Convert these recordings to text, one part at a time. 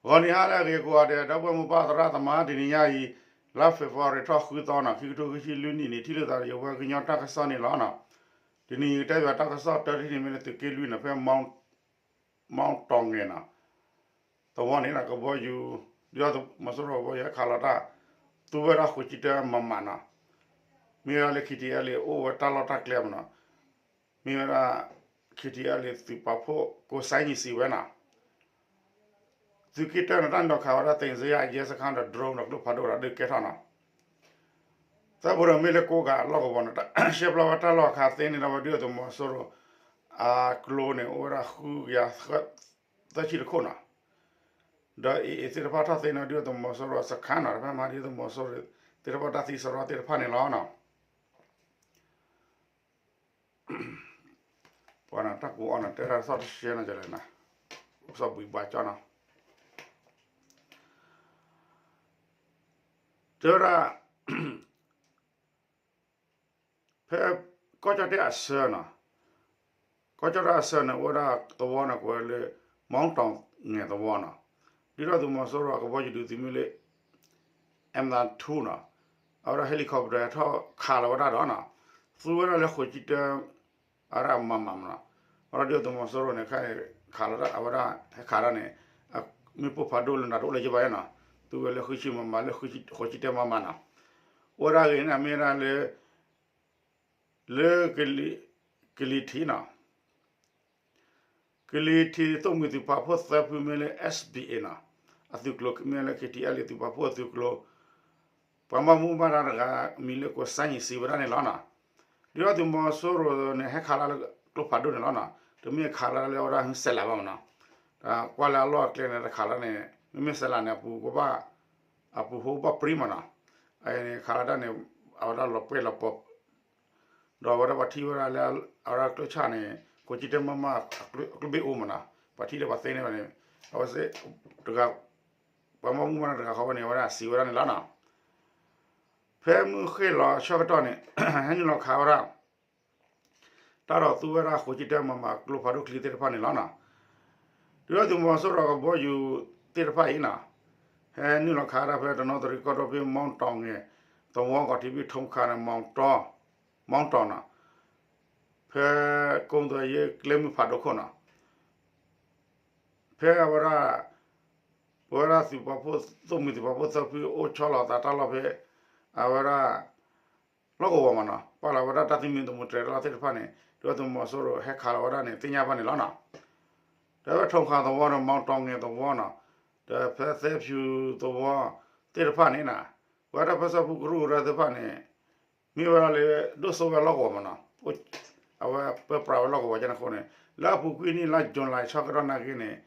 ဂီၤနံၤဟါလၢအဂ့ၤကိးဂၤဒဲး ဒီပုၢ်ဝဲၢ်မိၢ်ပၢ်သရၣ်သမါ တနံၤညါအံၤ လါ February ထီၣ်ဃုသီနီၤ ခံကထိခံဆံလွံၢ်နံၣ်န့ၣ် ထံၣ်လိာ်သးဒီးယဝဲကညီတၢ်ကစီၣ်န့ၣ်လီၤနီၤ. တနံၤအံၤကတဲဘၣ်တၢ်ကစီၣ်တၢတထံၣ်န့ၣ် မ့ၢ်လၢသုးက့လွံၢ်နီၤ ဖဲ မီတီၤငဲၤနီၤ သဝီန့ၣ်နီၤ ကဘီယူၤ ဒုၣ်ဒါသုးမီၤစိရိၤကဘီယူၤဟဲခးလီၤတၢ် သူဝဲဒၣ်ဃိးဆံတၢမမနီၤ မ့ၢ်ဝဲဒၣ်လၢ K T L A အိၣ်ဝဲတၢ်လီၢ်တၢ်ကျဲမနီၤ မ့ၢ်ဝဲဒၣ် K T L A သုးပာ်ဖှိၣ်ကိးစါနံၣ်စံးဝဲနီၤ သုးက့တၢန့ၣ် တၢ်နုာ်လီၤခးဝဲဒၣ် သ့ၣ်စ့ယါ အယဲစခါဒီး drone ဒီးကျိဖးဒိၣ်ဒီးဒုးကဲထီၣ်နီၤ သၢပူၤဒီးမ့ၢ်လၢကိးဂၤလီၢ်ကဝီၤန့ၣ် ရှဲပျီဝဲတၢ်လီၢ်အခါသ့န့ၣ်ဒီးဝဲဒုၣ်ဒါသုးမီၤစိရိၤ အကျိန့ၣ် အိၣ်ဝဲဒၣ်ဃုကယၤသၢဆံတခိၣ်နီၤ ဒီး A A သ့ၣ်တဖၣ်ထီၣ်သ့န့ၣ် ဒုၣ်ဒါသုးမီၤစိရိၤစခါနီၤ တဖၣ်မၤဒုၣ်ဒါသုးမီၤစိရိၤ သ့ၣ်တဖၣ်တၢ်သံစရီသ့ၣ်တဖၣ်န့ၣ်လီၤနီၤ ပှၤနီၤ တၢ်ကူအီၤနီၤ တဲဒၣ်သီၣ်တရှဲနီၤ ကလဲၣ်နီၤ စီၣ်ဘှံးဘၣ်ကၠီနီၤ တဲဝဲဒၣ် ဖဲ ကီၢ်ကၠီၣ်တဲၣ်အဆၢနီၤ ကီၢ်ကၠီၣ်တဲၣ်အဆၢန့ၣ် အိၣ်ဝဲဒၣ်သဝီန့ၣ် ကိးဝဲလၢ မီတီၤငဲၤသဝီနီၤ ဒုၣ်ဒါသုးမီၤစိရိၤအကဘီယူၤဒုးသုးမ့ၢ်လၢ M twoနီၤ အဝဲဒၣ် helicopter ဟဲထီၣ်ခးလီၤဝဲဒၣ်ဒီးနီၤ သူဝဲဒၣ်လၢဃိးဆံတၢ အဝဲဒၣ်မမနီၤ အဝဲဒၣ်ဒုၣ်ဒါသုးမီၤစိရိၤန့ၣ် ခါန့ၣ် ခးလီၤတၢ် အဝဲဒၣ်ဟဲခးတၢ်န့ၣ် မ့ၢ်ပိၢ်ဖးဒိၣ်လၢနၤတအိၣ်လၢၤဘၣ်နီၤ သူဝဲလၢဃုဆံမမ လၢဃိးဆံတၢမမနီၤ အိၣ်ဝဲဒၣ်ဂ့ၤန့ၣ် မ့ၢ်ဝဲဒၣ်လၢ လၢ ကလံၤထံးနီၤ ကလံၤထံးသိၣ်မှံၤသုးပာ်ဖှိၣ်သၢဖုမ့ၢ်လၢ S B A နီၤ အသုးကျိၤမ့ၢ်လၢ K T L A သုးပာ်ဖှိၣ်အသုးကျိၤ ပှၤဘၣ်မူဘၣ်ဒါတဂၤ မံၤလၢကိးစါနံၣ်စံးဝဲဒၣ်န့ၣ်လီၤနီၤ ဒုၣ်ဒါသုးမီၤစိရိၤန့ၣ် ဟဲခးလီၤလၢကျိဖးဒိၣ်န့ၣ်လီၤနီၤ တမ့ၢ်ခးလီၤလၢအဝဲဒၣ်ဟုစဲးလးဘၣ်မနီၤ ကွၢ်လၢအလီၢ်အကျဲန့ၣ် တခးလီၤန့ၣ် မ့မ့ၢ်စဲးလးန့ၣ် အပူၤကဘၣ် အပူၤဟိဘၣ်ပြံမနီၤ အန့ၣ်ခးလီၤတၢ်န့ၣ် အဝဲဒၣ်လီၤပှဲၤလီၤပီၤ ဒီးအဝဲဒၣ်ပှၤထံၣ်ဝဲဒၣ်လၢ အဝဲဒၣ်ကျိဆၣ်န့ၣ် ကိးကံတဲမးမး အကျိဘ့ၣ်အိၣ်မးနီၤ ပှၤထံၣ်ဒီးပှၤသ့န့ၢ်ဘၣ်န့ၣ် အဝဲစ့ၢ် တဂၤ ပှၤမၤမူမၤနီၣ်တဂၤဃီဝဲန့ၣ် အဝဲဒၣ်စံးဝဲဒၣ်န့ၣ်လီၤနီၤ ဖဲမုၢ်ဃ့ၢ်လီၤဆၢကတီၢ်န့ၣ် ဟဲနုာ်လီၤခးဝဲဒၣ် တၢ်ဒီးသူဝဲဒၣ်ဃိးကံတဲမးမး ကျိဖးဒိၣ်ချံသ့ၣ်တဖၣ်န့ၣ်လီၤနီၤ ဒုၣ်ဒါသုးမီၤစိရိၤကဘီယူၤသ့ၣ်တဖၣ်အံၤနီၤ ဟဲနုာ်လီၤခးဝဲဒၣ်ဖဲတနီသရံၣ်ကီၢ်ဒိၣ်ဖဲမီတီၤငဲၤသဝီကီၢ်ထံးဖဲထိၣ်ခးန့ၣ် မီတီၤနီၤ ဖဲကိးမုၢ်သယ့ကျဲမုၢ်ဖးဒိၣ်ခိၣ်နီၤ ဖဲအဝဲဒၣ် ပဝဲဒၣ်သုးပာ်ဖှိၣ် သိၣ်မှံၤသုးပာ်ဖှိၣ်သၢဖုအိၣ်ဆီလီၤသးတၢ်လီၢ်ဖဲ အဝဲဒၣ် လီၢ်ကဝီၤမးနီၤ ပာ်လီၤဝဲဒၣ်တၢ်သံမံၤသမူတြဲၤတၢ်လီၢ်သ့ၣ်တဖၣ်န့ၣ် ဒုၣ်ဒါသုးမီၤစိရိၤဟဲခးလီၤဝဲဒၣ်န့ၣ် သ့ၣ်ညါဘၣ်န့ၣ်လီၤနီၤ ဒီးဖဲထိၣ်ခးသဝီဒီး မီတီၤငဲၤသဝီနီၤ ဒီးဖဲသဲဖၠူသဝီသ့ၣ်တဖၣ်န့ၣ်နီၤ ပဝဲဒၣ်ဖဲဆၣ်ဖိကရူၢ်ကရၢသ့ၣ်တဖၣ်န့ၣ် မ့ၢ်ဝဲဒၣ်လၢ ဒိၣ်စိဝဲလီၢ်ကဝီၤမးနီၤ အဝဲပၢပြးဝဲလီၢ်ကဝီၤကန့ၣ်အဃိန့ၣ် လၢအပူၤကွံာ်နံၣ်လါ July ဆၢကတီၢ်နာ်က့န့ၣ်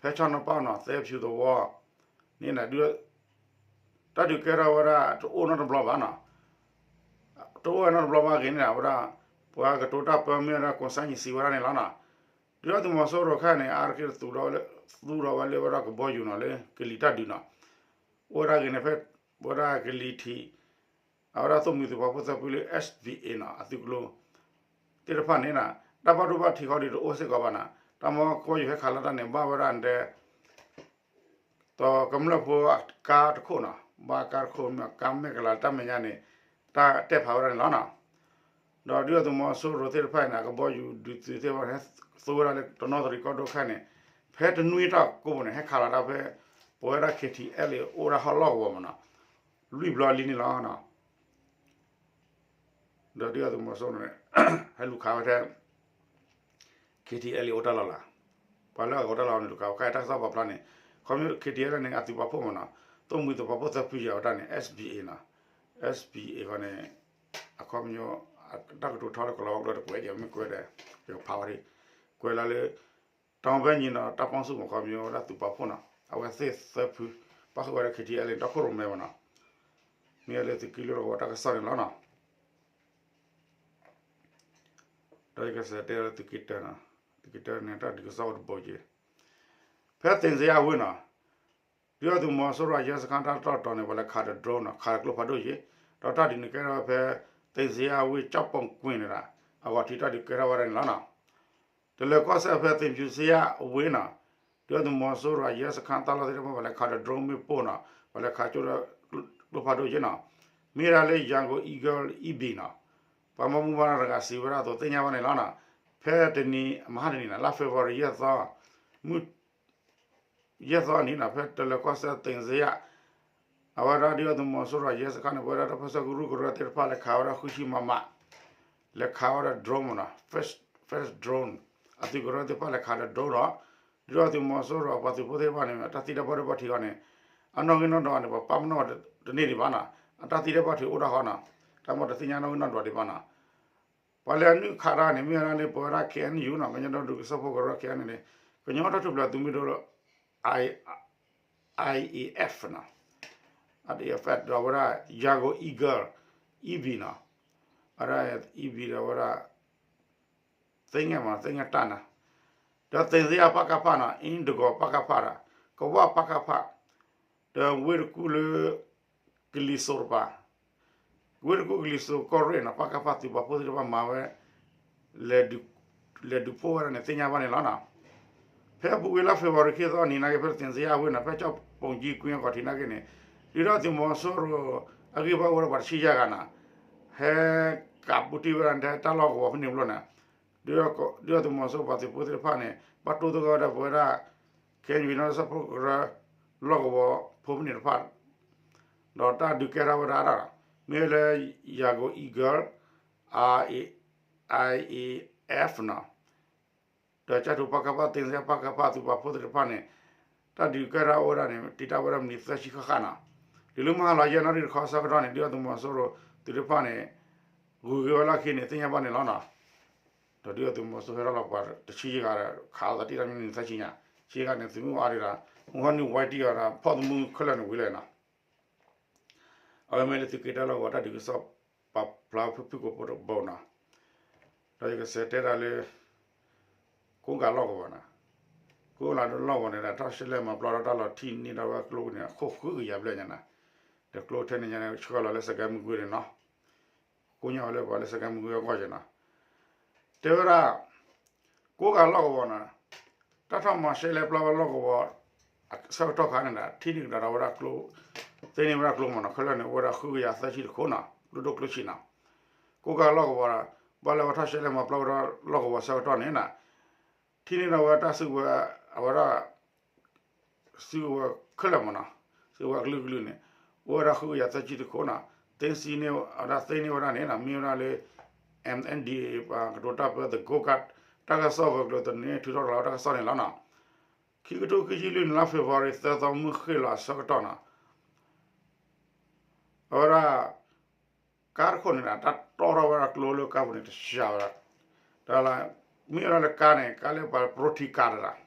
ဖဲဆီနီပၢ်နီၤ သဲဖၠူသဝီန့ၣ် တၢ်ဒုးကဲထီၣ်ဝဲဒၣ် တအိၣ်နီတဘျီဘၣ်နီၤ တအိၣ်ဝဲနီတဘျီဘၣ်အဂ့ၢ်န့ၣ် အဝဲဒၣ် ပှၤကတိၤတၢ်ပၢမ့ၢ်ဝဲဒၣ်ကိးစါနံၣ်စံးဝဲဒၣ်န့ၣ်လီၤနီၤ ဒုၣ်ဒါသုးမီၤစိရိၤခဲအံၤန့ၣ် အါတက့ၢ်သူၣ်ထီၣ်ဝဲလၢ သူၣ်ထီၣ်ဝဲလၢဝဲဒၣ်ကဘီယူၤနီၤ လၢကလံၤတၢ်ဒုးနီၤ အိၣ်ဝဲဒၣ်ဂ့ၤန့ၣ်ဖဲ ဝဲဒၣ်ကလံၤထံး အဝဲဒၣ်သိၣ်မှံၤသုးပာ်ဖှိၣ်သၢဖုလၢ S B A နီၤ အသုးကျိၤ သ့ၣ်တဖၣ်န့ၣ်နီၤ တၢ်ဘၣ်ဒိဘၣ်ထံးဃီဒုးတအိၣ်စ့ၢ်ကီးဘၣ်နီၤ တၢ်မ့ၢ်ကဘီယူၤဟဲခးလီၤတၢ်န့ၣ် ဘၣ်ဝဲဒၣ်တဲ ဒီးကမျၢၢ်ဖိအကါတခိၣ်နီၤ ဘၣ်ကါတခိၣ်မ့ၢ် ကါမဲာ်ကလၤတၢ်မဲာ်ညါန့ၣ် တၢ်တဲဖးဝဲဒၣ်န့ၣ်လီၤနီၤ ဒီးဒုၣ်ဒါသုးမီၤစိရိၤသ့ၣ်တဖၣ်န့ၣ် အကဘီယူၤဒုးသုးသ့ၣ်တဖၣ်န့ၣ် ဟဲသူဝဲဒၣ်လၢတနီသရံၣ်ကီၢ်ဒိၣ်ခဲအံၤန့ၣ် ဖဲတနွံတၢ်ကိးပူၤန့ၣ် ဟဲခးလီၤတၢ်ဖဲ ပဝဲဒၣ် K T L A အိၣ်ဒၣ်ဟီၣ်လီၢ်ကဝီၤမးနီၤ လွံၢ်ဘျီလံန့ၣ်လီၤနီၤ ဒီးဒုၣ်ဒါသုးမီၤစိရိၤန့ၣ် ဟဲလူၤခးဝဲထဲ K T L A အိၣ်တၢ်လီၢ်လၢ် ပှၤလၢအအိၣ်တၢ်လီၢ်န့ၣ် လူၤခးဝဲခဲအံၤတၢ်ကစီၣ်ပာ်ဖျါန့ၣ် ခီဖျိ K T L A န့ၣ် အသုးပာ်ဖှိၣ်မးနီၤ သိၣ်မှံၤသုးပာ်ဖှိၣ်သၢဖုယဲၢ်ဝဲဒၣ်န့ၣ် S B A နီၤ S B A ဃီန့ၣ် အခီပညီ တၢ်ကတိၤထီလၢကလီၤဝါကျိာ်တကွဲးဒံး မ့ၢ်ကွဲးဒီး ယကဖးဝဲဒၣ် ကွဲးလၢလၢ တၢ်မ့ၢ်ဖဲညီနီၤ တၢ်ပီၣ်ဆူၣ်မး ခီပညီဝဲဒၣ်သုးပာ်ဖှိၣ်နီၤ အဝဲသ့ၣ်သၢဖု ပၣ်ဃုာ်ဝဲဒၣ် K T L A န့ၣ် တီခိၣ်ရိၣ်မဲမးနီၤ မ့ၢ်လၢသုးက့လွံၢ်လီၢ်ကဝီၤတၢ်ကစီၣ်န့ၣ်လီၤနီၤ ဒီးယကစးတဲလၢသုးက့တၢနီၤ သုးက့တၢန့ၣ် တၢ်ဒုးကစီၣ်အိၣ်တဘိက့ၤ ဖဲသ့ၣ်စ့ယါဝ့ၢ်နီၤ ဒုၣ်ဒါသုးမီၤစိရိၤအယဲစခါတၢ်တီၢ်တီၤန့ၣ် ပှၤလဲၤခးဒီး drone နီၤ ခးဒီးကျိဖးဒိၣ်က့ၤ ဒီးတၢ်ဒုးန့ၣ်ကဲထီၣ်ဝဲဖဲ သ့ၣ်စ့ယါဝ့ၢ်ကၠီၣ်ပိာ်ကွ့ၢ်န့ၣ်ဒီး အဂီၢ်ထံးတၢ်ဒုးကဲထီၣ်ဝဲဒၣ်န့ၣ်လီၤနီၤ တလၢၤကီၢ်စဲၣ်ဖဲသ့ၣ်ဖၠူစ့ယါဝ့ၢ်နီၤ ဒုၣ်ဒါသုးမီၤစိရိၤအ ရဲစခန်း တၢ်လီၢ်သ့ၣ်တဖၣ် ပှၤလဲၤခးဒီး drone မ့ၣ်ပိၢ်နီၤ, ပှၤလဲၤခးကၠိဒီး ကျိဖးဒိၣ်က့နီၤ, မ့ၢ်ဒၣ်လၢ Yago Eagle အံၤဘံနီၤ, ပှၤမၤမူဘၣ်နီၤတဂၤစံးဝဲဒၣ်အသိးသ့ၣ်ညါဘၣ်န့ၣ်လီၤနီၤ, ဖဲတနံၤ မဟါတနံၤနီၤ လါ February ယဲၢ်သီ မုၢ် ယဲၢ်သီနံၤနီၤ ဖဲတလၢၤကီၢ်စဲၣ်သ့ၣ်စ့ယါ အဝဲဒၣ်ဒုၣ်ဒါသုးမီၤစိရိၤအ ရဲစခန်းန့ၣ် ပဝဲဒၣ်တၢ်ပၢဆှၢကရူၢ်ကရၢသ့ၣ်တဖၣ်လဲၤခးဝဲဒၣ်ဃုဆံ မမ လဲၤခးဝဲဒၣ် drone မနီၤ, French drone အသုးကရၢသ့ၣ်တဖၣ်လဲၤခးဒီး drone ဒီး ဒုၣ်ဒါသုးမီၤစိရိၤအပှၤသုးဖိသ့ၣ်တဖၣ်န့ၣ် အတၢ်သံတၢ်ဘၣ်ဒိဘၣ်ထံးအီၤန့ၣ် အနီၣ်ဂံၢ်နီၣ်ဒွးန့ၣ် ပှၤပာ်ပနီၣ်တန့ၢ်ဒံးဘၣ်နီၤ, အတၢ်သံတၢ်ဘၣ်ထံးအိၣ်ဒၣ်ဃီနီၤ, တၢ်မ့ၢ်တသ့ၣ်ညါနီၣ်ဂံၢ်နီၣ်ဒွးဒံးဘၣ်နီၤ ပှၤလၢအနုာ်ခးတၢ်န့ၣ် မ့ၢ်ဝဲဒၣ်လၢပဝဲဒၣ် K N U နီၤ, ကညီဒီကလုာ်စၢဖှိၣ်ကရၢ K N U န့ၣ် ကညီတၢ်ထူၣ်ဖျဲးသုးမုၢ်ဒိၣ်လၢ I A F နီၤ, I A F ဒီးဝဲဒၣ် Yago Eagle အံၤဘံနီၤ, ဝဲဒၣ် အံၤဘံဒီးဝဲဒၣ် သ့ၣ်ညါမး သ့ၣ်ညါတၢ်နီၤ, ဒီးသ့ၣ်စ့ယါ ပကဖ နီၤ, အ့ဒကီး ပကဖ ဒီး ကဝၣ် ပကဖ ဒီးဝ့ၢ်တကူၣ်လၢ ကလံၤစိးတပၤ, ဝ့ၢ်တကူၣ်ကလံၤစိးကီၢ်ရ့ၣ်နီၤ ပကဖ သုးပာ်ဖှိၣ်သ့ၣ်တဖၣ် မၤဝဲ လဲၤဒုးဖှိၣ်ဝဲဒၣ်န့ၣ် သ့ၣ်ညါဘၣ်န့ၣ်လီၤနီၤ. ဖဲအပူၤကွံာ်လါ February ခံသီနံၤနာ်က့ ဖဲတသ့ၣ်စ့ယါဝ့ၢ်နီၤ ဖဲကၠီၣ်ပိၣ်ကၠံကွ့ကီၢ်ထံးနာ်က့န့ၣ် ဒုၣ်ဒါသုးမီၤစိရိၤအဂံၢ်ဘါအိၣ်ဝဲဒၣ်ပှၤတဆံယဲၢ်ဂၤနီၤ, ဟဲကးပူၤတံၢ်ဝဲဒၣ်ထဲတၢ်လီၢ်ကဝီၤဖဲန့ၣ်ဘျီန့ၣ် ဒုၣ်ဒါသုးမီၤစိရိၤပှၤသုးဖိသ့ၣ်တဖၣ်န့ၣ် ဘၣ်တိၢ်သဂၢၢ်ဝဲဒၣ်ပဝဲဒၣ် ခဲအံၤနီၢ်စၢဖှိၣ်ကရၢ လီၢ်ကဝီၤဖိဖဲန့ၣ်တဖၣ် ဒီးတၢ်ဒုးကဲထီၣ်ဝဲဒၣ်ဒၣ် မ့ၢ်လၢ Yago Eagle, I A F နီၤ, ဒီးကၠၢ်ထူ ပကဖ သ့ၣ်စ့ယါ ပကဖ သုးပာ်ဖှိၣ်သ့ၣ်တဖၣ်န့ၣ် တၢ်ဒုးကဲထီၣ်အိၣ်ဝဲဒၣ်န့ၣ် တံာ်တာ်ဝဲဒၣ်မံးနံးသၢဆံဃၣ်ဃၣ်နီၤ. တုၤလၢမုၢ်ဟါလီၤယဲၢ်နၣ်ရံၣ်တခီဆၢကတီၢ်န့ၣ် ဒုၣ်ဒါသုးမီၤစိရိၤသုးတဖၣ်န့ၣ် ဂုၤက့ၤဝဲလီၢ်ခံန့ၣ် သ့ၣ်ညါဘၣ်န့ၣ်လီၤနီၤ. ဒီးဒုၣ်ဒါသုးမီၤစိရိၤဟဲထီၣ်လီၤပှၤတဆံယဲၢ်ဂၤဒီး ခးအီၤသးတံၢ်တၢ်မံးနံးသၢဆံညါ, ဆံဂၤန့ၣ် သုးမုၢ်အါဒံးဒီး မုၢ်ဟါနုာ်ဝဲတံၢ်အီၤဒီး ဖီၣ်သမူခဲလၢာ်န့ၣ်ဝံၤလီၤနီၤ. အဝဲမ့ၢ်လၢသုးက့တၢ်လီၢ်ကဝီၤတၢ်ဒုးကစီၣ်ပာ်ဖျါဖုၣ်ဖုၣ်ကိာ်ဖိတဘိနီၤ. ဒီးယကစးတဲဒၣ်လၢ ကိးကၤလီၢ်ကဝီၤနီၤ, ကိးကၤလီၢ်ကဝီၤန့ၣ်ဒီး ထီၣ်ရှဲလဲၣ်မၤပျီထီၣ်တၢ်လီၢ်ထံၣ်န့ၢ်ဒီးဝဲကျိန့ၣ် အခိၣ်ဃုကယၤဘျဲၣ်ညါနီၤ, ဒီးကျိထဲန့ၣ်ညါန့ၣ် ဆှၢလီၤလၢစကဲမုၢ်ကွံန့ၣ်နီၤ, ကိညါဝဲလၢပှၤလၢစကဲမုၢ်ကွံအဂီၢ်ယဲနီၤ. တဲဝဲဒၣ် ကိးကၤလီၢ်ကဝီၤနီၤ, တၢ်ထီၣ်မၤရှဲလဲၣ်ပျီဝဲလီၢ်ကဝီၤ ဆၢကတီၢ်ခါန့ၣ်ဒီး ထံၣ်န့ၢ်ကဒီးဝဲဒၣ်ကျိ, သ့န့ၢ်ဝဲဒၣ်ကျိမနီၤ, ခဲလၢာ်န့ၣ် အိၣ်ဝဲဒၣ်ဃုကယၤသၢဆံတခိၣ်နီၤ, ကျိဒိၣ်ကျိဆံးနီၤ. ကိးကၤလီၢ်ကဝီၤဒီး ဘၣ်လၢဝဲထီၣ်ရှဲလဲၣ်မၤပျီဝဲဒၣ်လီၢ်ကဝီၤဆၢကတီၢ်န့ၣ်နီၤ, ထံၣ်န့ၢ်ဒီးဝဲတၢ်စုကဝဲၤ အဝဲဒၣ် စုကဝဲၤခဲလၢာ်မနီၤ, စုကဝဲၤအကလုာ်ကလုာ်န့ၣ် အိၣ်ဝဲဒၣ်ဃုကယၤသၢဆံတခိၣ်နီၤ, သ့စံန့ၢ်ဝဲဒၣ် သ့န့ၢ်ဝဲဒၣ်န့ၣ်နီၤ မ့ၢ်ဝဲဒၣ်လၢ M N D A ပှၤကတိၤတၢ်ပၢ The Go Guard တၢ်ကစီၣ်ဂၢၢ်ကျၢၤသန့ထုးထီၣ်လီၤတၢ်ကစီၣ်န့ၣ်လီၤနီၤ. ခံကထိခံဆံလွံၢ်န့ၣ် လါ February သၢသီမုၢ်ဃ့ၢ်လီၤအဆၢကတီၢ်နီၤ, အဝဲဒၣ် ကါတခိၣ်န့ၣ်ဒီး တၢ်တီထီၣ်ဝဲဒၣ်ကျိလၢကါပူၤန့ၣ် တစှၤဝဲဒၣ်, တၢ်လၢ မ့ၢ်ဝဲဒၣ်လၢကါန့ၣ် ကါလၢပှၤပရိထံကါတဒၣ်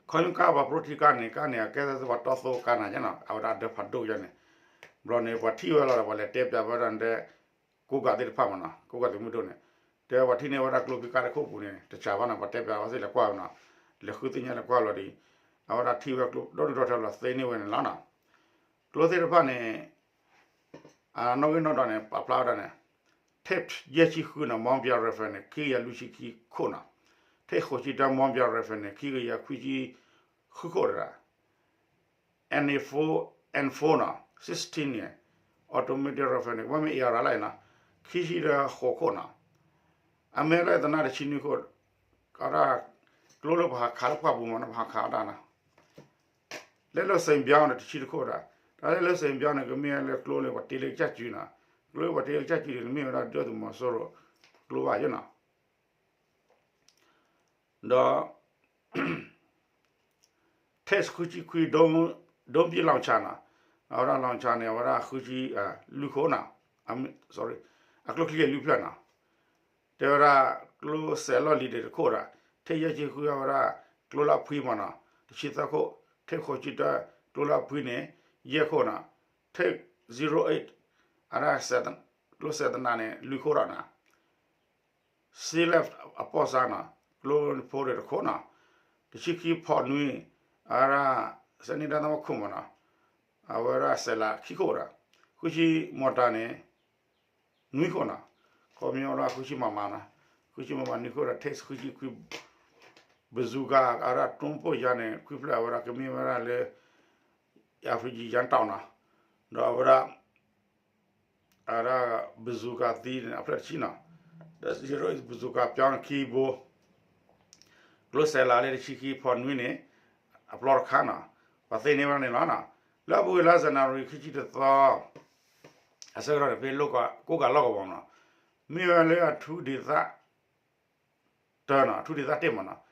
ခီဖျိကါပှၤပရိထံကါန့ၣ် ကါန့ၣ် အကဲသ့ၣ်ပှၤတီသိကါနၤယဲနီၤ အဝဲဒၣ်ဒၢဖးဒိၣ်ယဲန့ၣ်, ဘျီန့ၣ် ပှၤထံၣ်ဝဲလီၤဒီး ပှၤလဲၤတဲပျးဝဲဒၣ်တဲ ကိးကၤသ့ၣ်တဖၣ်မနီၤ ကိးကၤသုးမုၢ်ဒိၣ်န့ၣ်, တဲပှၤထံၣ်န့ၢ်ဝဲဒၣ်ကျိဖံကါတခိၣ်ပူၤန့ၣ် တစှၤဘၣ်နီၤ ပှၤတဲပျးဝဲသ့ၣ်လဲၤကွၢ်ဝဲနီၤ, လဲၤဃုသ့ၣ်ညါလဲၤကွၢ်လီၤဒီး အဝဲဒၣ်ထံၣ်ဝဲကျိဒီဒူၣ်ဒီထၢလီၤသ့န့ၢ်ဝဲန့ၣ်လီၤနီၤ. ကျိသ့ၣ်တဖၣ်န့ၣ် အနီၣ်ဂံၢ်နီၣ်ဒွးန့ၣ် ပာ်ဖျါဝဲဒၣ်န့ၣ် Type ယဲၢ်ဆံဃုနီၤ Montbéliard Rifle န့ၣ် ခံကယၤလွံၢ်ဆံခံခိၣ်နီၤ, Type ဃိးဆံတၢ Montbéliard Rifle န့ၣ် ခံကယၤခွံဆံဃုခိၣ်တဒၣ်, N A four N fourနီၤ sixteen န့ၣ် Automatic Rifle န့ၣ် ဝဲမ့ၢ် A R လၢအံၤနီၤ ခံဆံဒီးဃိးခိၣ်နီၤ, အမဲလၢသနၢၣ်တဆံနွံခိၣ်, အဝဲဒၣ် ကျိလၢပဟးခးလၢပှၢ်ပူၤမနီၤ ပဟးခးအတၢ်နီၤ လဲလိာ်စ့ၣ်ဘျီန့ၣ် တဆံတခိၣ်ဒၣ်, တၢ်လဲလိာ်စ့ၣ်ဘျီန့ၣ် ကမ့ၢ်လၢကျိန့ၣ် ပှၤတ့လၢကစၢ်စုနီၤ, ကျိပှၤတ့လၢကစၢ်စုန့ၣ် မ့ၢ်ဝဲဒၣ်ဒုၣ်ဒါသုးမီၤစိရိၤကျိဘၣ်ယဲနီၤ, ဒီး Type ဃုဆံခွံ ဒိၣ်ပျံၤ launcher နီၤ, အဝဲဒၣ် launcher န့ၣ် အဝဲဒၣ်ဃုဆံ လွံၢ်ခိၣ်နီၤ, အ sorry အကျိချံအလွံၢ်ဖျၢၣ်နီၤ, တဲဝဲဒၣ်ကျိစဲးလီၢ်လံၤဒ့ၣ်တခိၣ်ဒီး Type ယဲၢ်ဆံဃု အဝဲဒၣ်ကျိလၢအဖှံမနီၤ တဆံသၢခိၣ်, Type ဃိးဆံတၢ ကျိလၢအဖှံန့ၣ် ယဲၢ်ခိၣ်နီၤ, Type zero eight အဝဲဒၣ် ကျိစဲးသနးန့ၣ် လွံၢ်ခိၣ်ဒီးနီၤ, Sealift အပိာ်စါနီၤ ကျိဖိတခိၣ်နီၤ, တဆံခံ ဖီးနွံ အဝဲဒၣ် စဲန့ၢ်တၢ်သးမီခိၣ်မနီၤ, အဝဲဒၣ်စဲးလးခံခိၣ်ဒီး ဃုဆံ mortar န့ၣ် နွံခိၣ်နီၤ, ခီပညီဝဲဒၣ်ဃုဆံ မမနီၤ, ဃုဆံ မမ နွံခိၣ်ဒီး Type ဃုဆံခွံ ဘၣ်ဇူကၤ အဝဲဒၣ် ဒရုန်း ပိၢ်ယါန့ၣ် ခွံဖျၢၣ် အဝဲဒၣ်ကမ့ၢ်ဝဲဒၣ်လၢ အၣ်ပီၣ်ကံ ယါတီၣ်နီၤ, ဒီးအဝဲဒၣ် အဝဲဒၣ် ဘၣ်ဇူကၤသံန့ၣ် အဖျၢၣ်တဆံနီၤ, ဒီး ဘၣ်ဇူကၤပၠီန့ၣ် ခံဘိ, ကျိစဲးလးလၢတဆံခံ ဖီၣ်နွံန့ၣ် အပျီတခါနီၤ, ပှၤသ့န့ၢ်ဝဲဒၣ်န့ၣ်လီၤနီၤ. လၢအပူၤကွံာ်လါ January ခံဆံတသီ အဆၢကတီၢ်န့ၣ် ဖဲလၢကိးကၤလီၢ်ကဝီၤနီၤ, မ့ၢ်ဝဲလၢအထူးဒေသ တၢနီၤ အထူးဒေသ တ့ၢ်မးနီၤ,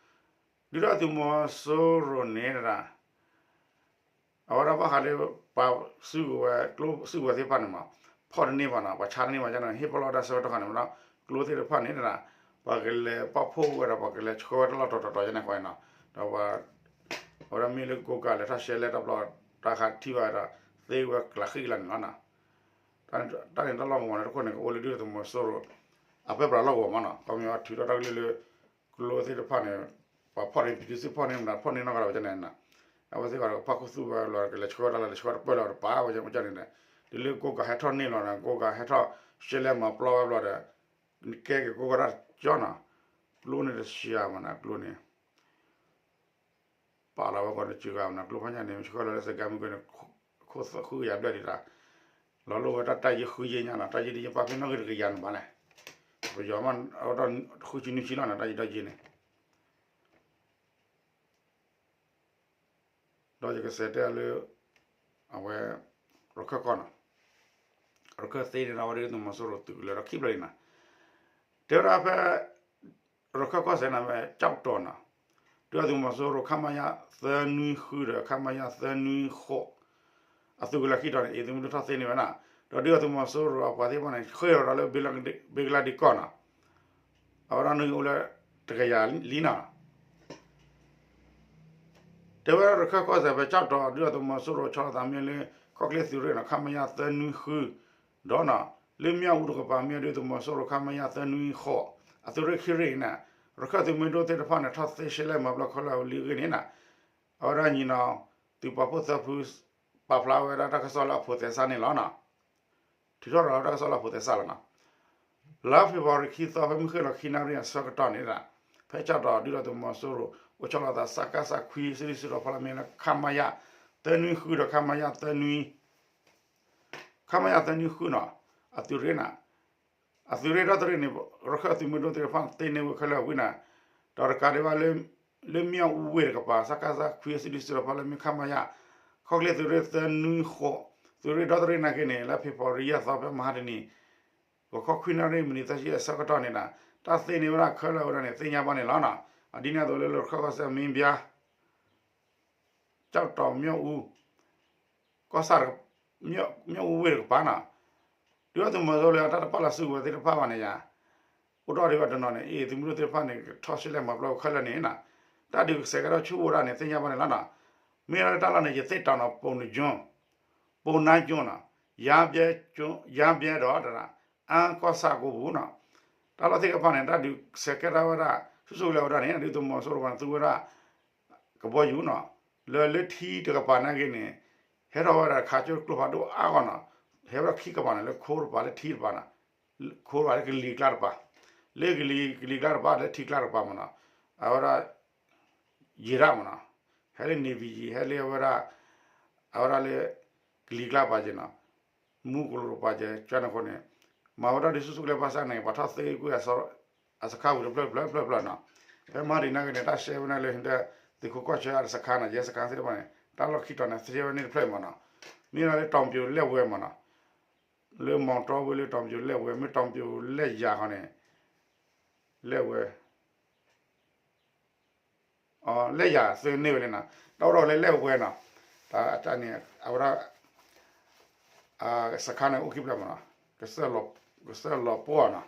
ဒုၣ်ဒါသုးမီၤစိရိၤန့ၣ်ဒၣ် အဝဲဒၣ်ဘၣ်ဃးလၢ ပှၤစုကဝဲၤ ကျိစုကဝဲၤသ့ၣ်တဖၣ်န့ၣ်မး ဖီၣ်တန့ၢ်ဘၣ်နီၤ, ပှၤဆါတန့ၢ်ဘၣ်န့ၣ် ဟ့ၣ်ပလီၢ်ဝဲဒၣ်ဆၢကတီၢ်ခါန့ၣ်မးနီၤ, ကျိသ့ၣ်တဖၣ်န့ၣ်ဒၣ် ပှၤကလဲၤပာ်ဖှိၣ်ဝဲဒီး ပှၤကလဲၤဆှၢဝဲတၢ်လီၢ်တတီၤတတီၤယါန့ၣ်ဃီနီၤ, ဒီး အဝဲဒၣ်မ့ၢ်လၢကိးကၤလဲၤထီၣ်ရှဲလဲၣ်တဘျီ တၢ်ခးထံၣ်ဘၣ်ဒီး သ့ဝဲကျးဃံကလးန့ၣ်လီၤနီၤ. တၢ်န့ၣ်တၢ်လီၢ်ကဝီၤန့ၣ်တခိၣ်န့ၣ် ကအိၣ်လၢဒုၣ်ဒါသုးမီၤစိရိၤ အပၢပြးလီၢ်ကဝီၤမးနီၤ, ခီပညီထုးထီၣ်တၢ်ကလုၢ်လၢ ကျိသ့ၣ်တဖၣ်န့ၣ် ပှၤဖီၣ်န့ၢ် ပြည်သူ့စစ် ဖီၣ်န့ၢ်မတၤ ဖီၣ်န့ၢ်နီတဂၤလီၤဝဲန့ၣ်နီၤ, အဝဲသ့ၣ်ဃီဒီးကဖီၣ်ခူသူၣ်ဝဲလီၤ ကလဲၤဆှၢဝဲတၢ်လီၢ် လဲၤဆှၢဝဲတပၢၢ်လီၤတပာ်ဝဲန့ၣ်န့ၣ်, တုၤလၢကိးကၤဟဲထီၣ်န့ၢ်လီၤန့ၣ် ကိးကၤဟဲထီၣ်ရှဲလဲၣ်မၤပျီဝဲဘျီဒီး ကဲက့ၤကိးကၤတၢ်ကၠီနီၤ, ကျိန့ၣ်တဆံမးနီၤ ကျိန့ၣ် ပာ်လီၤဝဲကီးန့ၣ် စှၤဂၤမးနီၤ, ကျိဖးညါန့ၣ် ဆှၢလီၤလၢစကဲမုၢ်ကန့ၣ် ခိၣ်သၣ်ဃုကယၤဘျဲၣ်ဒံးတၢ်, လီၤလိာ်ဝဲတၢ်တၢ်ယံၤဃုယံၤညါနီၤ, တၢ်ယံၤဒ်ယံၤပာ်ဖဲနီၣ်ဂံၢ်တကယၤန့ၣ်ဘၣ်လဲၣ်, ပယီၤမး အဝဲဒၣ်ဃုဆံနွံဆံလီၤနီၤ တၢ်ယံၤဒီးယံၤန့ၣ် ဒီးယကစးတဲလၢ အဝဲ ရခၢၣ်ကီၢ်နီၤ, ရခၢၣ်သ့န့ၣ်ဒီး အဝဲဒၣ်သုးမီၤစိရိၤသုးကလၢၤဒီးခံဖျၢၣ်လံနီၤ, တဲဝဲဒၣ်ဖဲ ရခၢၣ်ကီၢ်စဲၤန့ၣ် ဖဲကၠီၣ်တီၤနီၤ, ဒုၣ်ဒါသုးမီၤစိရိၤ ခမရ သၢနွံဃုဒီး ခမရ သၢနွံဃိး အသုးကလၢၤခံတီၤန့ၣ် အ့ၣ်သုးမုၢ်ဒိၣ်ထီၣ်သ့န့ၢ်ဝဲနီၤ, ဒီးဒုၣ်ဒါသုးမီၤစိရိၤအပှၤသ့ၣ်တဖၣ်န့ၣ် ဃ့ၢ်ဒီးလၢ ဘ့ကလါဒ့ကီၢ်နီၤ, အဝဲဒၣ်န့ၣ်အိၣ်လၢ တကယၤလံနီၤ တဲဝဲဒၣ်ရခၢၣ်ကီၢ်စဲၤဖဲကၠီၣ်တီၤ ဒုၣ်ဒါသုးမီၤစိရိၤဆီလီၤသးမ့ၢ်လၢ ခီၣ်ချ့သုးရ့ၣ်နီၤ ခမရ သၢနွံဃု ဒီးနီၤ လၢမၠၣ်အူတကပၤ မ့ၢ်ဒုၣ်ဒါသုးမီၤစိရိၤ ခမရ သၢနွံဃိး အသုးရ့ၣ်ခံရ့ၣ်န့ၣ် ရခၢၣ်သုးမုၢ်ဒိၣ်သ့ၣ်တဖၣ်န့ၣ် ထီၣ်သ့ရှဲလဲၣ်မၤပျီခဲလၢာ်လံအဂ့ၢ်န့ၣ်နီၤ အဝဲဒၣ်ညီနီၤ သုးပာ်ဖှိၣ်သၢဖု ပာ်ဖျါဝဲဒၣ်တၢ်ကစီၣ်လၢအဖိးသဲစးန့ၣ်လီၤနီၤ ထုးထီၣ်ရၤဝဲတၢ်ကစီၣ်လၢအဖိးသဲစးလီၤနီၤ လါဖ့ၤဘြူၤအါရံၤခံသီ ဖဲမုၢ်ဃ့ၢ်လီၤခံနၣ်ရံၣ်အဆၢကတီၢ်န့ၣ် ဖဲကၠီၣ်တီၤဒုၣ်ဒါသုးမီၤစိရိၤ အိၣ်ဆီလီၤသး စကစ ခွံ စံးဒုးစုတီၤဖီလာ်မ့ၢ်လၢ ခမရ သၢနွံဃုဒီး ခမရ သၢနွံ ခမရ သၢနွံဃုနီၤ အသုးရ့ၣ်န့ၣ် အသုးရ့ၣ်ဒီတရ့ၣ်န့ၣ် ရခၢၣ်သုးမုၢ်ဒိၣ်သ့ၣ်တဖၣ်သ့န့ၢ်ဝဲခဲလၢာ်ဝံၤန့ၣ် ဒီးတကးဒံးဘၣ်လၢ လၢမၠၣ်အူဝ့ၢ်တကပၤ စကစ ခွံ စံးဒုးစုတီၤဖီလာ်မ့ၢ် ခမရ ခီၣ်ချ့သုးရ့ၣ်သၢနွံဃိး သုးရ့ၣ်ဒီတရ့ၣ်နာ်က့န့ၣ် လါဖ့ၤဘြူၤအါရံၤယဲၢ်သီ ဖဲမဟါတနံၤ ဂီၤခီခွံနၣ်ရံၣ်မံးနံးသၢဆံအဆၢကတီၢ်န့ၣ် တၢ်သ့န့ၢ်ဝဲဒၣ်ခဲလၢာ်ဝဲဒၣ်န့ၣ် သ့ၣ်ညါဘၣ်န့ၣ်လီၤနီၤ. အဒ်န့ၣ်အသိးလၢလီၢ်ခၢၣ်ကီၢ်စဲၣ် မ့ၢ်ဘၣ် ကၠီၣ်တီၤ မၠၣ်အူ ကီၢ်ဆၣ် မၠၣ်အူဝ့ၢ်တကပၤနီၤ ဒုၣ်ဒါသုးမီၤစိရိၤလၢတၢ်တပာ်လီၤစုကဝဲၤသ့ၣ်တဖၣ်ဘၣ်န့ၣ်ယါ အိၣ်ထီၣ်ဒံးဘၣ်တနီၤန့ၣ် အ့ၣ်သုးမုၢ်ဒိၣ်သ့ၣ်တဖၣ်န့ၣ် ကထီၣ်ရှဲလဲၣ်မၤပျီခဲလၢာ်န့ၣ်နီၤ တၢ်ဒုးကဆဲးကဲထီၣ်ဆူၣ်အိၣ်ဒၣ်န့ၣ် သ့ၣ်ညါဘၣ်န့ၣ်လီၤနီၤ. မ့ၢ်လၢတၢ်လီၢ်န့ၣ် ယသ့ၣ်တီၤနီၤ ပိၣ်နကၠိၣ် ပိၣ်နါကၠိၣ်နီၤ ယါဘျဲကၠိၣ် ယါဘျဲဒီး အါကီၢ်ဆၣ်ကိပူၤနီၤ တၢ်လီၢ်သ့ၣ်တဖၣ်န့ၣ် တၢ်ဒုးကဆဲးကဲထီၣ်ဝဲဒၣ် ဆူၣ်ဆူၣ်ကလဲာ်ဝဲဒၣ်န့ၣ် ဒုၣ်ဒါသုးမီၤစိရိၤပှၤန့ၣ် သူဝဲဒၣ် ကဘီယူၤနီၤ လၢလၢထံတကပၤနာ်က့န့ၣ် ဟဲထီၣ်ဝဲဒၣ်ခးကၠိကျိဖးဒိၣ်အါဂီၢ်နီၤ ဟဲဝဲဒၣ်ခံကပၤန့ၣ် လၢခိတပၤလၢထံတပၤနီၤ ခိတပၤလၢကလံၤကျါတပၤ လၢကလံၤကလံၤကျါတပၤလၢထံကျါတပၤမ့ၢ်နီၤ အဝဲဒၣ် ယံာ်ဒၣ်မ့ၢ်နီၤ ဟဲလၢ Navy ယံာ် ဟဲလၢအဝဲဒၣ် အဝဲဒၣ်လၢ ကလံၤကျါတပၤက့နီၤ မူကလိာ်တပၤက့ ကၠီန့ၣ်အဃိန့ၣ် မၤဝဲဒၣ်ဒ်ဆူၣ်ဆူၣ်ကလဲာ်ဘၣ်ဆၣ်န့ၣ် ပှၤထီၣ်သ့ကွံာ် အစခါဝံၤတဖျၢၣ်တဖျၢၣ်တဖျၢၣ်တဖျၢၣ်နီၤ ဖဲမဟါတနံၤနာ်က့န့ၣ် တၢ်ရှဲဝဲန့ၣ်လၢ သုးခိးကီၢ်ဆၢအစခါနီၤ ယဲစခါသ့ၣ်တဖၣ်န့ၣ် တၢ်လီၢ်ခံတီၤန့ၣ် သ့ဝဲန့ၣ်တဖျၢၣ်မ့ၢ်နီၤ မ့ၢ်ဒၣ်လၢတီၤပျိၤလဲၣ်ဝဲမ့ၢ်နီၤ လၢမီၤတီဝ့ၢ်လၢတီၤပျိၤလဲၣ်ဝဲ မ့ၢ်တီၤပျိၤလဲၣ်ယၤဃီန့ၣ် လဲၣ်ဝဲ လဲၣ်ယၤသ့န့ၢ်ဝဲလံနီၤ တၢ်အိၣ်ထီၣ်လၢလဲၣ်ဝဲနီၤ တၢ်န့ၣ် အဝဲဒၣ် စခါန့ၣ်အိၣ်ခံဖျၢၣ်မ့ၢ်နီၤ ကစၢၢ်လီၤပှီၢ်နီၤ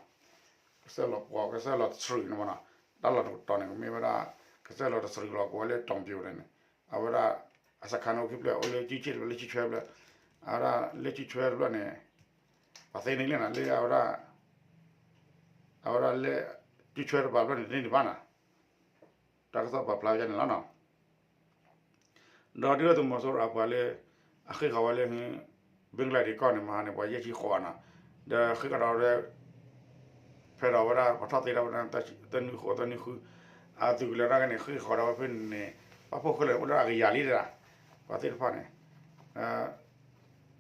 ကစၢၢ်လီၤပှီၢ် ကစၢၢ်လီၤတဆှုၣ်န့ၣ်မ့ၢ်နီၤ တၢ်လီၢ်တကတီၢ်န့ၣ် ကမ့ၢ်ဝဲဒၣ် ကစၢၢ်လီၤတဆှုၣ်လီၤကဝီၤလၢတီၤပျိၤန့ၣ် အဝဲဒၣ် အစခါန့ၣ်အိၣ်ခံဖျၢၣ် အိၣ်လၢကၠံဆ့ၣ်တဖျၢၣ် လၢကၠံဆွဲတဖျၢၣ် အဝဲဒၣ်လၢကၠံဆွဲတဖျၢၣ်န့ၣ် ပှၤသ့န့ၢ်လံနီၤ လၢအဝဲဒၣ် အဝဲဒၣ်လၢ ကၠံဆွဲတပၤတဖျၢၣ်န့ၣ် တန့ၢ်ဒံးဘၣ်နီၤ တၢ်ကစီၣ်ပာ်ဖျါဝဲဒၣ်န့ၣ်လီၤနီၤ ဒီးဒုၣ်ဒါသုးမီၤစိရိၤအပှၤလၢ အဃ့ၢ်ဃီၤဝဲလၢ ဘ့ကလါဒ့းကီၢ်န့ၣ် မဟါန့ၣ် ပှၤယဲၢ်ဆံဃိးနီၤ ဒီးဃ့ၢ်ကဒီးဝဲ ဖဲဒီးဝဲဒၣ် ပှၤထီၣ်သ့ဒၣ်ဝဲဒၣ် သၢနွံဃိး သၢနွံဃု အသုးကလၢၤတၢ်ဂ့ၢ်န့ၣ် ဃ့ၢ်ဃီၤဒီးဝဲဖဲန့ၣ် ပာ်ဖှိၣ်ဃုာ်လၢအိၣ်ဒီးအကယၤလံတဒၣ်, ပှၤသ့ၣ်တဖၣ်န့ၣ်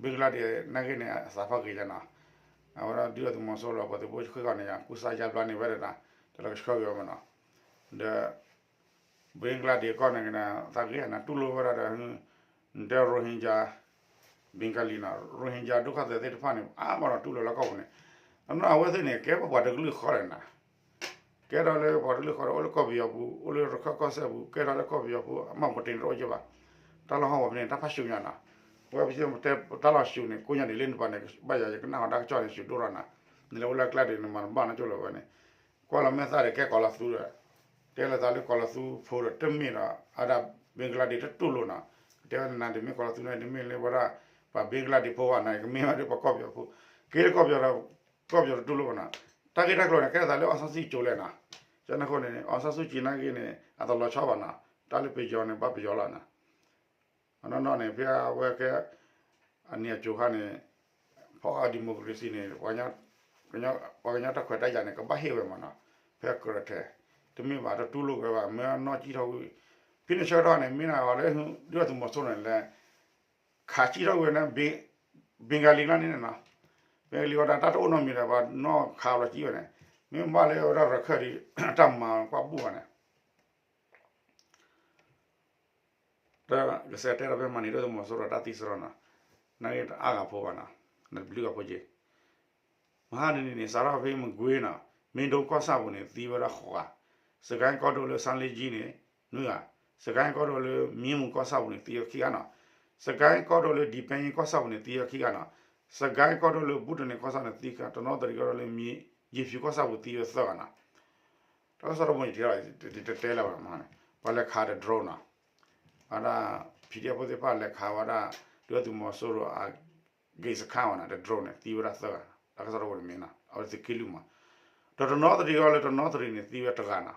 ဘ့ကလါဒ့းနာ်က့န့ၣ် အသးဖးက့ၤယၤနီၤ, အဝဲဒၣ်ဒုၣ်ဒါသုးမီၤစိရိၤအပှၤသုးဖိဃ့ၢ်ဃီၤန့ၣ် ကူစါယါဘျါန့ၢ်ဝဲဒၣ် တၢ်လၢကဆှၢက့ၤဝဲမနီၤ, ဒီး ဘ့ကလါဒ့းကီၢ်န့ၣ်ကနၤ သးဂ့ၤနၤ တူၢ်လိာ်ဝဲဒၣ်ဒီး တဲ Rohingya Bengali နီၤ, Rohingya ဒုက္ခသည်သ့ၣ်တဖၣ်န့ၣ် အါမးဒီးတူၢ်လိာ်လၢကီၢ်ပူၤန့ၣ်, အနီၢ်အဝဲသ့ၣ်န့ၣ် ကဲပှၤတကလုာ်ဃီလဲၣ်နၤ, ကဲထီၣ်လၢပှၤတကလုာ်ဃီဒီး အိၣ်လၢကီၢ်ပယီၤပူၤ အိၣ်လၢရခၢၣ်ကီၢ်စဲၣ်ပူၤ ကဲထီၣ်လၢကီၢ်ပယီၤပူၤ အမၤပူၤတ့ၢ်န့ၣ်တအိၣ်က့ဘၣ်, တၢ်လီၢ်ဟီၣ်ဝီၤဖဲန့ၣ် တၢ်ဖးဆူညါနီၤ, ဝဲပတဲတၢ်လီၢ်ဆူန့ၣ် ကိးညါဒ်လဲၣ်န့ၣ်ပှၤန့ၣ် ဘၣ်ယၤယကနၣ်ဟီတၢ်ကစီၣ်န့ၣ် ဆူဒိၣ်ထီၣ်နၤ, နလဲၤအိၣ်လၢကျါဒ်န့ၣ် မၤတဘၣ်နီတကၠိလၢၤဝဲန့ၣ်, ကွၢ်လီၤမဲာ်သၣ်ဒီးကဲကီၤလီၤသူဒီး တဲလီၤသးလၢကီၤလီၤသူဖိဒီး တမ့ၢ်ဒီး အဒၣ် ဘ့ကလါဒ့းတတူၢ်လိာ်နီၤ, ကတဲဝဲနၤဒ်မ့ၢ်ကီၤလီၤသူန့ၣ် တမ့ၢ်လၢဝဲဒၣ် ပှၤဘ့ကလါဒ့းဖိဘၣ်နီၤ, ကမ့ၢ်ဝဲဒၣ်ပှၤကီၢ်ပယီၤဖိ, က့ၤလၢကီၢ်ပယီၤဒီး ကီၢ်ပယီၤတတူၢ်လိာ်ဘၣ်နီၤ, တၢ်ဂ့ၢ်တၢ်ကျိၤန့ၣ် ကဲထီၣ်သးလၢ အောင်ဆန်းစုကြည် လဲၣ်နီၤ, ကန့ၣ်အဃိန့ၣ် အောင်ဆန်းစုကြည် နာ်က့န့ၣ် အတလီၤဆီဘၣ်နီၤ, တၢ်လၢပယီၤန့ၣ် ဘၣ်ပယီၤလီၤနီၤ အနီၢ်နီၢ်န့ၣ် ဖဲအဝဲကဲ အနံၣ်အကိၤခါန့ၣ် ဖီၣ်အ democracy န့ၣ် ပှၤကညီတၢ်ခွဲးတၢ်ယာ်န့ၣ် ကဘၣ်ဟ့ၣ်ဝဲမးနီၤ, ဖဲကရၢထဲ တမ့ၢ်ဘၣ်တတူၢ်လိာ်ဝဲဘၣ် မ့ၢ်အနီၢ်ကံၣ်ထီၣ်ဝံၤ ဖဲန့ၣ်ဆၢကတီၢ်န့ၣ် မ့ၢ်နၤအီၤလၢ ဒုၣ်ဒါသုးမီၤစိရိၤန့ၣ်လဲၣ် ခးကံၣ်ထီၣ်ဝဲန့ၣ် ဘ့ကလံကျါန့ၣ်နီၤ, ဘ့ကလံဝဲဒၣ်တၢ်တအိၣ်နီတမံၤဒီး ပှၤနီၢ်ခးလီၤကံၣ်ဝဲန့ၣ်, မ့ၢ်ဘၣ်လၢဝဲဒၣ်ရခၢၣ်ဒံး တၢ်မၤကွၢ်ဘူၣ်ဘၣ်န့ၣ် တၢ်ကစဲးတဲဒီးဖဲမၤန့ၣ် ဒုၣ်ဒါသုးမီၤစိရိၤတၢ်သံစရီနီၤ, နာ်က့တအါဂၤဖိဘၣ်နီၤ, နတဘျုးဂၤဖိက့ၤ, မဟါတနံၤန့ၣ် စးထီၣ်ဖဲမကွ့ၤနီၤ, မ့ၢ်ဒိကီၢ်ဆၣ်ပူၤန့ၣ် သံဝဲဒၣ်ဃိးဂၤ, စကဲကီၢ်ဒိၣ်လၢ ဆါလ့ကၠံန့ၣ် နွံဂၤ, စကဲကီၢ်ဒိၣ်လၢ မံမူၤကီၢ်ဆၣ်ပူၤန့ၣ် သံဝဲခံဂၤနီၤ, စကဲကီၢ်ဒိၣ်လၢ ဒံပဲယ့ကီၢ်ဆၣ်ပူၤန့ၣ် သံဝဲခံဂၤနီၤ, စကဲကီၢ်ဒိၣ်လၢ ဘူတန့ၣ်ကီၢ်ဆၣ်န့ၣ် သံခံဂၤ, တနီသရံၣ်ကီၢ်ဒိၣ်လၢ မံယ့ၤဖၠူၤကီၢ်ဆၣ်ပူၤသံဝဲသၢဂၤနီၤ တၢ်ကစီၣ်တဘိန့ၣ် တတဲလၢၤဘၣ်မးန့ၣ် ပှၤလဲၤခးဒီး drone နီၤ, ဝဲဒၣ် PDF ဖိသ့ၣ်တဖၣ်လဲၤခးဝဲဒၣ် ဒုၣ်ဒါသုးမီၤစိရိၤအ ဂ့ၤစခါဝဲနီၤ ဒီး drone န့ၣ် သံဝဲဒၣ်သၢဂၤ, တၢ်ကစီၣ်တဘိန့ၣ်မ့ၢ်နီၤ အဝဲသုးက့လွံၢ်မး, ဒီးတနီသရံၣ်ကီၢ်လၢတနီသရံၣ်န့ၣ် သံဝဲတဂၤနီၤ,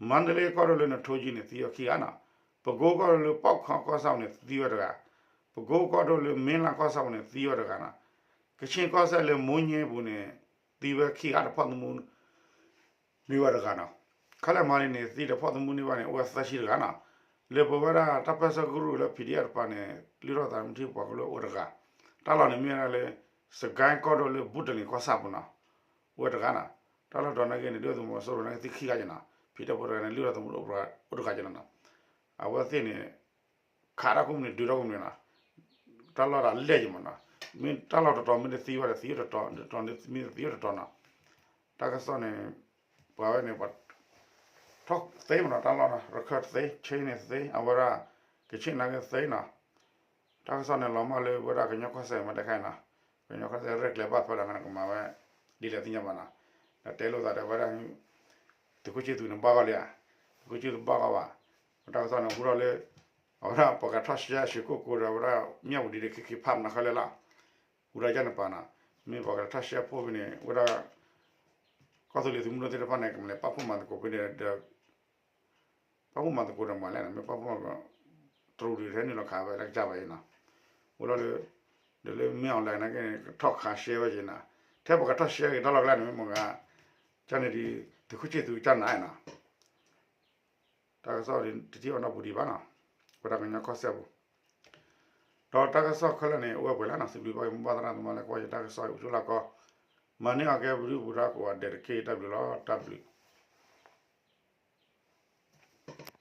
မါဒလ့ကီၢ်ဒိၣ်လၢ နထိကၠံန့ၣ် သံဝဲခံဂၤနီၤ, ပကိကီၢ်ဒိၣ်လၢပီၣ်ခီကီၢ်ဆၣ်ပူၤန့ၣ် သံဝဲတဂၤ, ပကိကီၢ်ဒိၣ်လၢ မ့လးကီၢ်ဆၣ်ပူၤန့ၣ် သံဝဲတဂၤနီၤ, ကဆ့ၣ်ကီၢ်စဲၣ်လၢ မိၢ်ညဲပူၤန့ၣ် သံဝဲခံဂၤဒီးဖီၣ်သမူ မ့ၢ်ဝဲတဂၤနီၤ, ခဲလၢာ်မၤလံန့ၣ် သံဒီးဖီၣ်သမူန့ၢ်ဘၣ်န့ၣ် အိၣ်ဝဲသၢဆံတဂၤနီၤ, လၢပဝဲဒၣ်တၢ်ပၢၢ်ဆၢကရူၢ်လၢ PDF တပၤန့ၣ် လုၢ်ထီၣ်သးမုၢ်ထံပှၤကလုာ်အိၣ်တဂၤ, တၢ်လီၢ်န့ၣ်မ့ၢ်ဝဲဒၣ်လၢ စကဲကီၢ်ဒိၣ်လၢ ဘူတန့ၣ်ကီၢ်ဆၣ်ပူၤနီၤ, အိၣ်ဝဲတဂၤနီၤ, တၢ်လီၢ်တတီၤနာ်က့န့ၣ် ဒုၣ်ဒါသုးမီၤစိရိၤနာ်က့သံခံဂၤက့ၤနီၤ, PDF ဖိတဂၤန့ၣ် လုၢ်ထီၣ်သးမုၢ်အိၣ်တဂၤက့ၤနီၤ, အဝဲသ့ၣ်န့ၣ် ခးတၢ်ကိးမုၢ်နံၤဒုးတၢ်ကိးမုၢ်နံၤနီၤ, တၢ်လီၢ်တၢ်လဲၢ်က့ၤမးနီၤ, မ့ၢ်တၢ်လီၢ်တတီၤမ့ၢ်တသံဝဲဒီးသံဝဲတတီၤ, တတီၤမ့ၢ်တသံဝဲတတီၤနီၤ, တၢ်ကစီၣ်န့ၣ် ပှၤဝဲန့ၣ် ထီၣ်သ့မးနီၤ, တၢ်လီၢ်နီၤ ရခၢၣ်သ့ ဆ့န့ၣ်သ့ အဝဲဒၣ် ကဆ့ၣ်နာ်က့သ့နီၤ, တၢ်ကစီၣ်န့ၣ်လီၤမၢ်လၢဝဲဒၣ်ကညီကီၢ်စဲၣ်မးတခါအံၤနီၤ, ကညီကီၢ်စဲၣ်ရဲၣ်ကျဲၤဘၣ်ဖဲလဲၣ်န့ၣ် ကမၤဝဲ ဒ်လဲၣ်သ့ၣ်ညါဘၣ်နီၤ, ဒီးတဲလိာ်သးဒီးဝဲဒၣ် သုးခိၣ်ဆံၣ်သူးန့ၣ်ဘၣ်ဂီၢ်လံဧါ, သုးခိၣ်ဆံၣ်သူးဘၣ်ဂီၢ်ဘၣ်, တၢ်ကစီၣ်န့ၣ်ဟူထီၣ်လၢ အဝဲဒၣ်ပှၤကထီၣ်ရှဲၣ်စှၤကိၣ်ကိၤဒီး အဝဲဒၣ်မၠၣ်ဝတံၤဒီး ခံခံဖးမနုၤဃီလဲၣ်လီၤ, ဟူထီၣ်ယဲၢ်န့ၣ်ပၤနီၤ, မ့ၢ်ပှၤကထီၣ်ရှဲၣ်ဖိဖဲန့ၣ် အဝဲဒၣ် ကီၢ်သူလ့ၤသုးမုၢ်ဒိၣ်သ့ၣ်တဖၣ်န့ၣ် ကမၤလဲၤပာ်ဖှိၣ်မၤသကိးဖဲန့ၣ်ဒီး ပာ်ဖှိၣ်မၤသကိးဒီးမၤလဲၣ်န့ၣ် မ့ၢ်ပာ်ဖှိၣ်မၤသကိး တရူးဒုးထဲနုာ်လီၤခးဝဲလၢကစၢ်ဘၣ်အံၤနီၤ, အိၣ်လီၤလၢ ဒီးလၢမ့ၢ် online နာ်က့န့ၣ် ကထီၣ်ခးရှဲဝဲက့ၤနီၤ, ထဲပှၤကထီၣ်ရှဲက့ၤတၢ်လီၢ်ကျါန့ၣ် မ့ၢ်မ့ၢ်ဂ့ၤ ကန့ၣ်ဒ် သုးခိၣ်ဆံၣ်သူးကစၢ်နၤနီၤ, တၢ်ကစီၣ်တထံၣ်အီၤနီတပူၤဒံးဘၣ်နီၤ, ပဝဲဒၣ်ကညီကီၢ်စဲၣ်ပူၤ ဒီးတၢ်ကစီၣ်ခဲလၢာ်န့ၣ် အိၣ်ဝဲပှဲၤလံနီၤ, စံးဘျုးဘၣ်က့ၤမိၢ်ပၢ်သရၣ်သမါလၢကွၢ်ယတၢ်ကစီၣ်အံၤ အိၣ်ဆူၣ်လၢကီၢ်, မၤန့ၢ်အီၤကဲပဒုၣ်ပဒါကိးဂၤဒဲးတက့ၢ်, တၢ်ဘျုးလီၤ, တၢ်ဘျုး